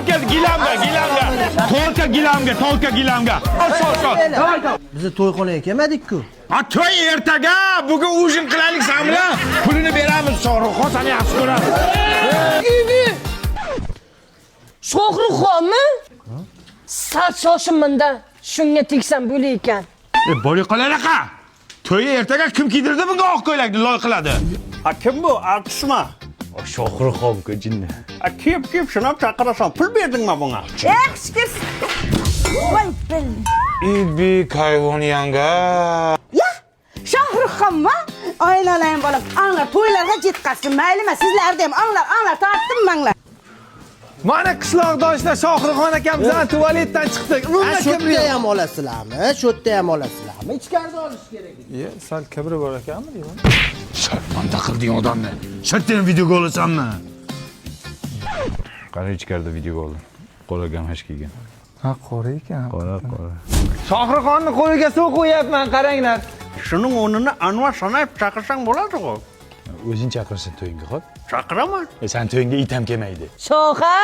Только gilamga, gilamga. Только gilamga, только gilamga. Sol, sol. Bizni to'yxonaga kelmadik-ku. Ha, to'y ertaga, bugun ujin qilaylik san bilan. Pulini beramiz, Shohruxxon seni yaxshi ko'ramiz. Shohruxxonmi? Sal shoshimanda shunga tegsam bo'lar ekan. E, bo'li qolanaqa. To'yi ertaga kim kiydirdi bunga oq ko'ylakni loy qiladi? Ha kim bu? Artistmi? Shohruxxon jinni. Ha kiyib kiyib shuni ham chaqirasan. Pul berdingmi bunga? Yaxshi. Voy bil. Ibi kayvon yanga. Ya, Shohruxxonmi? Aylanayım bolam. Anglar to'ylarga жетқазсын. Maylimi sizlarni ham anglar, anglar tortdim manglar. Mana qishloqdoshlar Shohruxxon akam bilan tualetdan chiqdik. Ha, Umuman shu kibri yerda yo'q. ham olasizlarmi? Shu yerda ham olasizlarmi? Ichkarida olish kerak. Ye, sal kibri bor ekanmi deyman. Sharmanda qilding odamni. Shartdan videoga olasanmi? Qara ichkarida videoga oldim. Qora gamash kiygan. Ha, qora ekan. Qora, qora. Shohruxxonni qo'liga suv qo'yapman, qaranglar. Shuning o'rnini Anvar Sanayev chaqirsang bo'ladi-ku. O'zing chaqirsin to'yingga, xo'p? Chaqiraman. E, sen to'yingga it ham kelmaydi. Shoha,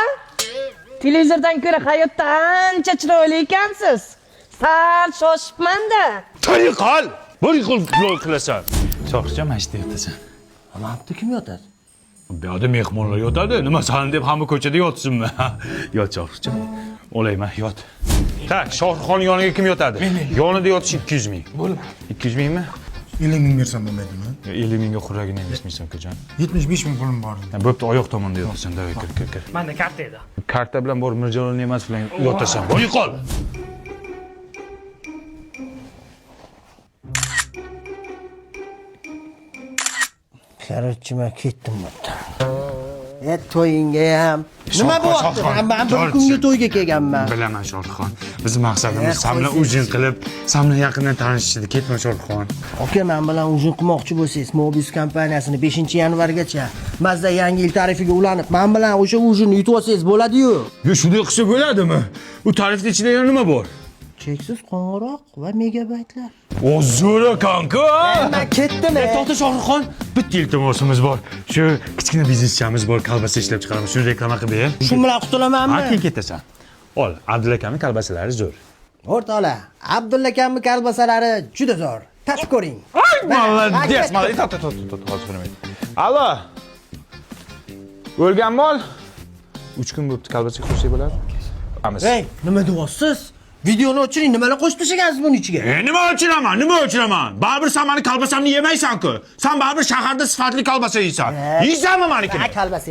televizordan ko'ra hayotda ancha chiroyli ekansiz. Sal shoshibman-da. To'y qol. Bir xil loy qilasan. Shohruxjon, mana shu yerda yotasan. Mana bu yerda kim yotadi? Bu yoqda mehmonlar yotadi. Nima san deb hamma ko'chada yotsinmi? Yot Shohruxjon. Olayman, yot. Tak, Shohruxxon yoniga kim yotadi? Yonida yotish 200 ming. Bo'ldi. 200 mingmi? 50 ming bersam bo'lmaydimi? 50 mingga xurragini ham bermaysan ukajon. 75 ming pulim bor edi. Ha, bo'pti, oyoq tomonda yotasan. Davay, kir, kir, kir. Manda karta edi. Karta bilan borib Mirjalol Ne'matov bilan yotasan. Bo'y qol. Короче, men ketdim bu yerdan. E, to'yingga ham. Nima bo'lyapti? Shohruxxon, Men bir to'g'ri. kunga to'yga kelganman. Bilaman Shohruxxon. Bizning maqsadimiz E, san bilan qo'ysin. ujin qilib, san bilan yaqindan tanishish edi. Ketma Shohruxxon. Aka, men bilan ujin qilmoqchi bo'lsangiz, Mobius kompaniyasini 5-yanvargacha Mazda yangi yil tarifiga ulanib, men bilan o'sha ujinni yutib olsangiz bo'ladi-yu. Yo, shunday qilsa bo'ladimi? U tarifni ichida yana nima bor? Cheksiz qo'ng'iroq va megabaytlar. O zo'r ekan-ku. Men ketdim. E, to'xta Shohruxxon, bitta iltimosimiz bor. Shu kichkina bizneschamiz bor, kolbasa ishlab chiqaramiz. Shuni reklama qilib ber. Shu bilan qutulamanmi? Ha, keyin ketasan. Ol, Abdulla akamning kolbasalari zo'r. O'rtoqlar, Abdulla akamning kolbasalari juda zo'r. Tatib ko'ring. Ay, молодец, молодец. To'xta, to'xta, to'xta, hozir bir minut. Allo. O'lgan mol. 3 kun bo'pti, kolbasa qo'shsak bo'ladi. Amiz. Ey, nima deyapsiz? Videoni o'chiring, nimalar qo'shib tashlagansiz buni ichiga? E, nima o'chiraman? Nima o'chiraman? Baribir sen meni kolbasamni yemaysan-ku. Sen baribir shaharda sifatli kolbasa yeysan. Yeysanmi menikini? Ha, kolbasa.